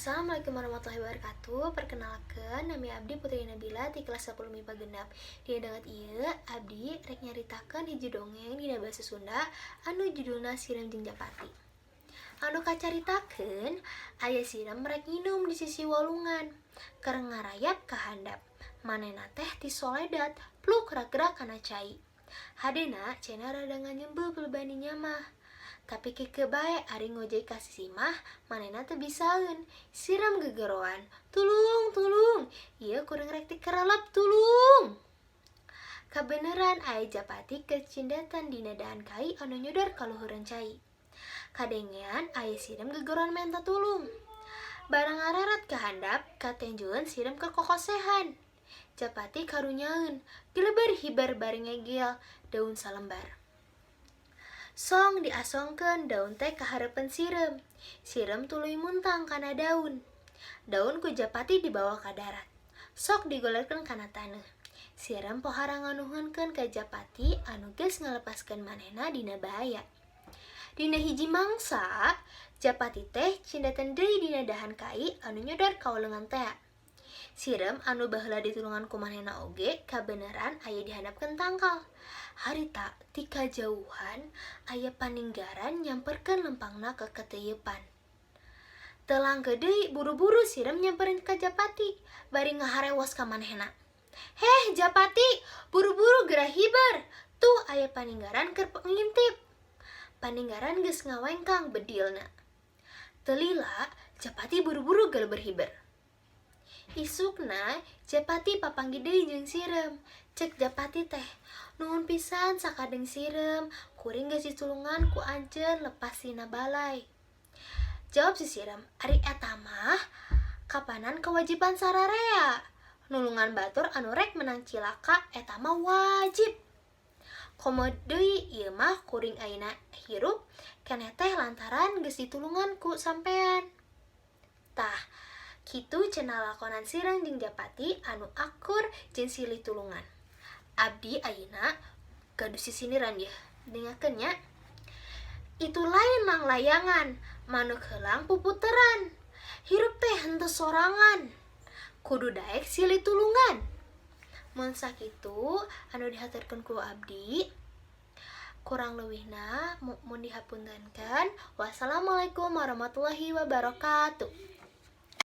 Assalamualaikum warahmatullahi wabarakatuh. Perkenalkan, nami abdi Putri Nabila ti kelas 10 MIPA 6. Dina danget ieu abdi rek nyaritakeun hiji dongeng dina bahasa Sunda anu judulna Sireum jeung Japati. Anu kacaritakeun, aya sireum rek nginum di sisi walungan. Keur ngarayap ka handap. Manehna teh tisoledat, pluk ragrag kana cai. Hadena caina rada nganyembeub lebaninya mah. Tapi keukeuh bae ari ngojay ka sisi mah manehna teu bisaeun. Sireum gegeroan, "Tulung, tulung, ieu kuring rek tikerelep, tulung!" Kabeneran aya japati keur cindatan dina dahan kai anu nyodor ka luhureun cai. Kadengean aya sireum gegeroan menta tulung. Barang ngareret ka handap, katenjoeun sireum keur kokosehan. Japati karunyaeun, geleber hiber bari ngegel daun salembar. Song diasongkeun daun teh ka hareupeun sireum. Sireum tuluy muntang kana daun. Daun ku japati dibawa ka darat. Sok digolerkeun kana taneuh. Sireum pohara nganuhunkeun ka japati anu geus ngalepaskeun manehna dina bahaya. Dina hiji mangsa, japati teh cindatan deui dina dahan kai anu nyodor ka walungan tea. Sireum anu baheula ditulungan ku manehna oge kabeneran aya di handapeun tangkal. Harita ti kajauhan aya paninggaran nyamperkeun lempangna ka kateuyepan. Teu langkeuh deui buru-buru sireum nyamperin ka japati bari ngaharewos ka manehna. "Heh japati, buru-buru geura hiber, tuh aya paninggaran keur ngintip." Paninggaran geus ngawengkang bedilna. Teu lila japati buru-buru geleber hiber. Isukna japati papanggih deui jeung sireum. Cek japati teh, "Nuhun pisan sakadeng sireum, kuring geus ditulungan ku anjeun lepas tina balai." Jawab si sireum, "Ari eta mah kapanan kewajiban sararea. Nulungan batur anu rek menang cilaka eta mah wajib. Komo deui ieu mah kuring ayeuna hirup keneh teh lantaran geus ditulungan ku sampean." Tah, kitu cenah lakonan sireum jeung japati anu akur jeung silih tulungan. Abdi ayeuna gaduh sisindiran yeuh, dengarkeun nya. Itu lain langlayangan, manuk heulang puputeran. Hirup teh henteu sorangan, kudu daek silih tulungan. Mun sakitu anu dihaturkeun ku abdi, kurang leuwihna mun dihapuntenkeun. Wassalamualaikum warahmatullahi wabarakatuh.